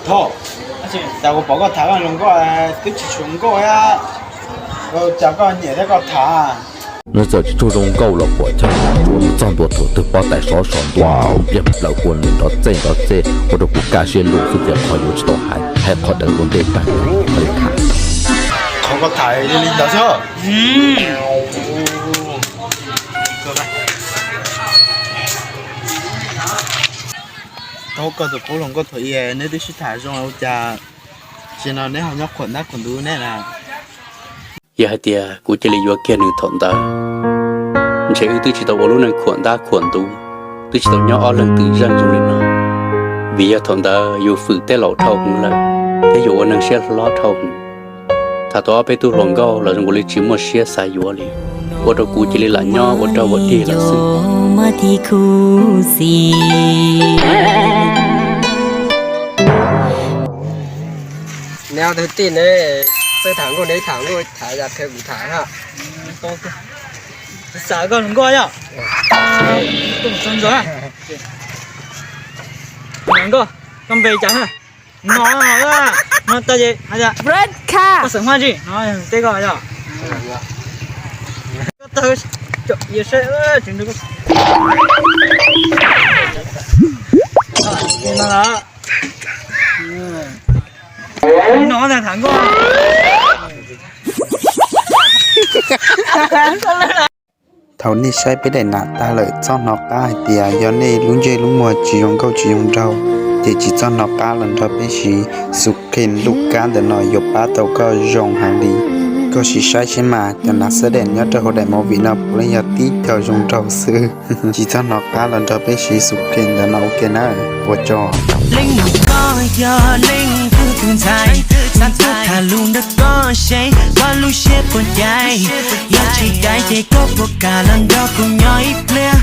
Thoj, cas kuv pom koj tham koj zoo nkauj, twb tsis tshua nkauj thiab, cas koj nyiam thiab koj tham. Nws txawm tsis tshua zoo nkauj los pom chaw tsuas nws txog ntua thaum twg pob tais sov sov ntua npliag plaws ua nws nrov txej nrov txej ua rau kuv kaj siab lug xwb tias qhov yuav tsis tau hais, hais qhov dawv ua ntej tag li tham. Qhov koj tham li ntawd xwb. Tau koj tus qub hluas nkauj thaum ub neb twb sib tham zoo ua cas tsis no neb ho nyob khuam ntab khuam ntub neb na. Yog hais tias kuv cia li yuav kiag nws thaum ntawd, ntshe wb twb tsis tau ua lub neej khuam ntab khuam ntub, twb tsis tau nyob ob leeg twm zeej zoo li no. Vim yog thaum ntawd yus fwm tej laus dhau hwv lawm, thiab yus ua neeg siab hlob dhau hwv. Tham tau ob peb tug hluas nkauj los zoo nkaus li tsis muaj siab xav yuav li, ua rau kuv cia li lam nyob ua rog ua dig lawm xwb. Neb ob tug tij ne, txawj tham nkauj ne, tham nkauj tham yam qhia kuv tham ha. Xav koj hluas nkauj yom. Hluas nkauj, koj npe cas na? No, no tag ces hais tias Red Car, koj xeem Hmoob tsi no, teb koj yom. Koj tag, saib, tseem no lawm. No tham nkauj. Thaum nej saib peb daim nam tag lawm txhob hnov qab hais tias yog nej lub ntsej lub muag tsis zoo nkauj tsis zoo nraug, ces tsis txhob hnov qab los nrog peb siv xu kheej lub kab ntawm no yuav pab tau koj zoo heev li. Koj sim saib seb mas cov nam xab dej nyob rau hauv daim movie no puav leej yog tib co zoo nraug xwb. Tsis txhob hnov qab los nrog peb siv xu kheej ntawm no ua ke nawb, ua tsaug. Leej nus koj yog leej twg tus ntxhais, xav tuaj tham lus nrog koj seb koj lub siab puas cai. Yog tsis cai ces koj puas kam los nrog kuv nyob ib pliag?